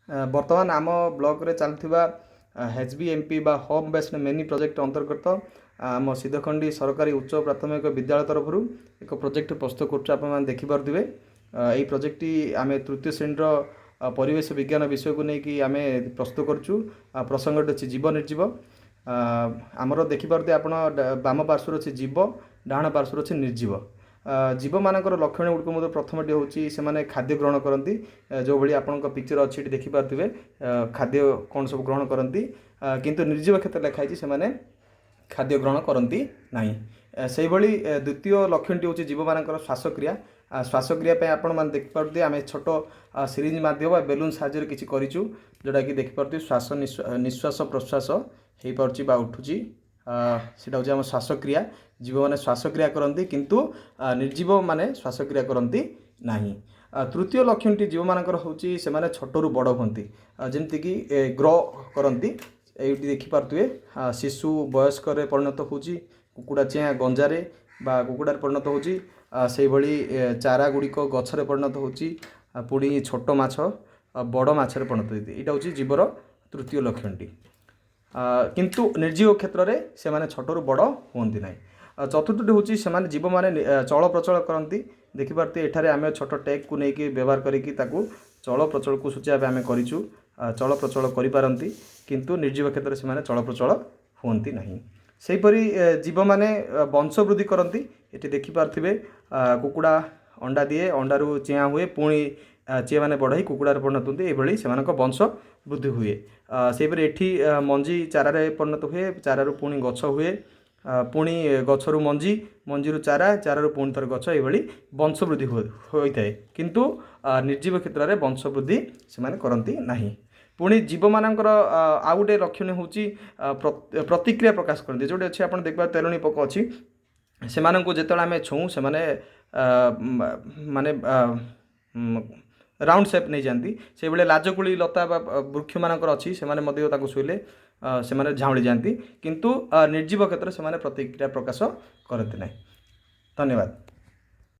ବର୍ତ୍ତମାନ ଆମ ବ୍ଲକରେ ଚାଲୁଥିବା HBMP ବା ହୋମ୍ ବେସ୍ଡ ମିନି ପ୍ରୋଜେକ୍ଟ ଅନ୍ତର୍ଗତ ଆମ ସିଧଖଣ୍ଡି ସରକାରୀ ଉଚ୍ଚ ପ୍ରାଥମିକ ବିଦ୍ୟାଳୟ ତରଫରୁ ଏକ ପ୍ରୋଜେକ୍ଟ ପ୍ରସ୍ତୁତ କରୁଛୁ। ଆପଣମାନେ ଦେଖିପାରୁଥିବେ, ଏଇ ପ୍ରୋଜେକ୍ଟଟି ଆମେ ତୃତୀୟ ଶ୍ରେଣୀର ପରିବେଶ ବିଜ୍ଞାନ ବିଷୟକୁ ନେଇକି ଆମେ ପ୍ରସ୍ତୁତ କରୁଛୁ। ପ୍ରସଙ୍ଗଟି ଅଛି ଜୀବ ନିର୍ଜୀବ। ଆମର ଦେଖିପାରୁଥିବେ ଆପଣ, ବାମ ପାର୍ଶ୍ୱରେ ଅଛି ଜୀବ, ଡାହାଣ ପାର୍ଶ୍ୱରେ ଅଛି ନିର୍ଜୀବ। ଜୀବମାନଙ୍କର ଲକ୍ଷଣ ଗୁଡ଼ିକ ମଧ୍ୟ ପ୍ରଥମଟି ହେଉଛି ସେମାନେ ଖାଦ୍ୟ ଗ୍ରହଣ କରନ୍ତି। ଯେଉଁଭଳି ଆପଣଙ୍କ ପିକ୍ଚର ଅଛି, ଏଠି ଦେଖିପାରୁଥିବେ ଖାଦ୍ୟ କ'ଣ ସବୁ ଗ୍ରହଣ କରନ୍ତି। କିନ୍ତୁ ନିର୍ଜୀବ କ୍ଷେତ୍ରରେ ଲେଖା ହେଇଛି ସେମାନେ ଖାଦ୍ୟ ଗ୍ରହଣ କରନ୍ତି ନାହିଁ। ସେଇଭଳି ଦ୍ୱିତୀୟ ଲକ୍ଷଣଟି ହେଉଛି ଜୀବମାନଙ୍କର ଶ୍ୱାସକ୍ରିୟା। ଶ୍ୱାସକ୍ରିୟା ପାଇଁ ଆପଣମାନେ ଦେଖିପାରୁଥିବେ, ଆମେ ଛୋଟ ସିରିଞ୍ଜ ମାଧ୍ୟମ ବା ବେଲୁନ୍ ସାହାଯ୍ୟରେ କିଛି କରିଛୁ, ଯେଉଁଟାକି ଦେଖିପାରୁଥିବେ ଶ୍ୱାସ ନିଶ୍ୱାସ ପ୍ରଶ୍ୱାସ ହେଇପାରୁଛି ବା ଉଠୁଛି। ସେଇଟା ହେଉଛି ଆମ ଶ୍ୱାସକ୍ରିୟା। ଜୀବମାନେ ଶ୍ୱାସକ୍ରିୟା କରନ୍ତି, କିନ୍ତୁ ନିର୍ଜୀବମାନେ ଶ୍ୱାସକ୍ରିୟା କରନ୍ତି ନାହିଁ। ତୃତୀୟ ଲକ୍ଷଣଟି ଜୀବମାନଙ୍କର ହେଉଛି ସେମାନେ ଛୋଟରୁ ବଡ଼ ହୁଅନ୍ତି, ଯେମିତିକି ଗ୍ରୋ କରନ୍ତି। ଏଇଠି ଦେଖିପାରୁଥିବେ, ଶିଶୁ ବୟସ୍କରେ ପରିଣତ ହେଉଛି, କୁକୁଡ଼ା ଚିଆଁ ଗଞ୍ଜାରେ ବା କୁକୁଡ଼ାରେ ପରିଣତ ହେଉଛି। ସେଇଭଳି ଚାରା ଗୁଡ଼ିକ ଗଛରେ ପରିଣତ ହେଉଛି, ପୁଣି ଛୋଟ ମାଛ ବଡ଼ ମାଛରେ ପରିଣତ ହୋଇଥାଏ। ଏଇଟା ହେଉଛି ଜୀବର ତୃତୀୟ ଲକ୍ଷଣଟି। କିନ୍ତୁ ନିର୍ଜୀବ କ୍ଷେତ୍ରରେ ସେମାନେ ଛୋଟରୁ ବଡ଼ ହୁଅନ୍ତି ନାହିଁ। ଚତୁର୍ଥଟି ହେଉଛି ସେମାନେ ଜୀବମାନେ ଚଳପ୍ରଚଳ କରନ୍ତି। ଦେଖିପାରୁଥିବେ, ଏଠାରେ ଆମେ ଛୋଟ ଟେକ୍କୁ ନେଇକି ବ୍ୟବହାର କରିକି ତାକୁ ଚଳପ୍ରଚଳକୁ ସୂଚାଇବା ପାଇଁ ଆମେ କରିଛୁ। ଚଳପ୍ରଚଳ କରିପାରନ୍ତି, କିନ୍ତୁ ନିର୍ଜୀବ କ୍ଷେତ୍ରରେ ସେମାନେ ଚଳପ୍ରଚଳ ହୁଅନ୍ତି ନାହିଁ। ସେହିପରି ଜୀବମାନେ ବଂଶ ବୃଦ୍ଧି କରନ୍ତି। ଏଠି ଦେଖିପାରୁଥିବେ, କୁକୁଡ଼ା ଅଣ୍ଡା ଦିଏ, ଅଣ୍ଡାରୁ ଚିଆଁ ହୁଏ, ପୁଣି ଚିଆଁମାନେ ବଡ଼ ହେଇ କୁକୁଡ଼ାରେ ପରିଣତ ହୁଅନ୍ତି। ଏଇଭଳି ସେମାନଙ୍କ ବଂଶ ବୃଦ୍ଧି ହୁଏ। ସେହିପରି ଏଠି ମଞ୍ଜି ଚାରାରେ ପରିଣତ ହୁଏ, ଚାରାରୁ ପୁଣି ଗଛ ହୁଏ, ପୁଣି ଗଛରୁ ମଞ୍ଜି, ମଞ୍ଜିରୁ ଚାରା, ଚାରାରୁ ପୁଣି ଥରେ ଗଛ। ଏଇଭଳି ବଂଶ ବୃଦ୍ଧି ହୋଇଥାଏ, କିନ୍ତୁ ନିର୍ଜୀବ କ୍ଷେତ୍ରରେ ବଂଶ ବୃଦ୍ଧି ସେମାନେ କରନ୍ତି ନାହିଁ। ପୁଣି ଜୀବମାନଙ୍କର ଆଉ ଗୋଟେ ଲକ୍ଷଣ ହେଉଛି ପ୍ରତିକ୍ରିୟା ପ୍ରକାଶ କରନ୍ତି। ଯେଉଁଠି ଅଛି ଆପଣ ଦେଖିବା, ତେଲୁଣି ପୋକ ଅଛି, ସେମାନଙ୍କୁ ଯେତେବେଳେ ଆମେ ଛୁଉଁ ସେମାନେ ମାନେ ରାଉଣ୍ଡ ସେପ୍ ନେଇଯାଆନ୍ତି। ସେଇଭଳି ଲାଜକୁଳି ଲତା ବା ବୃକ୍ଷମାନଙ୍କର ଅଛି, ସେମାନେ ମଧ୍ୟ ତାକୁ ଛୁଇଁଲେ ସେମାନେ ଝାଉଁଳି ଯାଆନ୍ତି, କିନ୍ତୁ ନିର୍ଜୀବ କ୍ଷେତ୍ରରେ ସେମାନେ ପ୍ରତିକ୍ରିୟା ପ୍ରକାଶ କରନ୍ତି ନାହିଁ। ଧନ୍ୟବାଦ।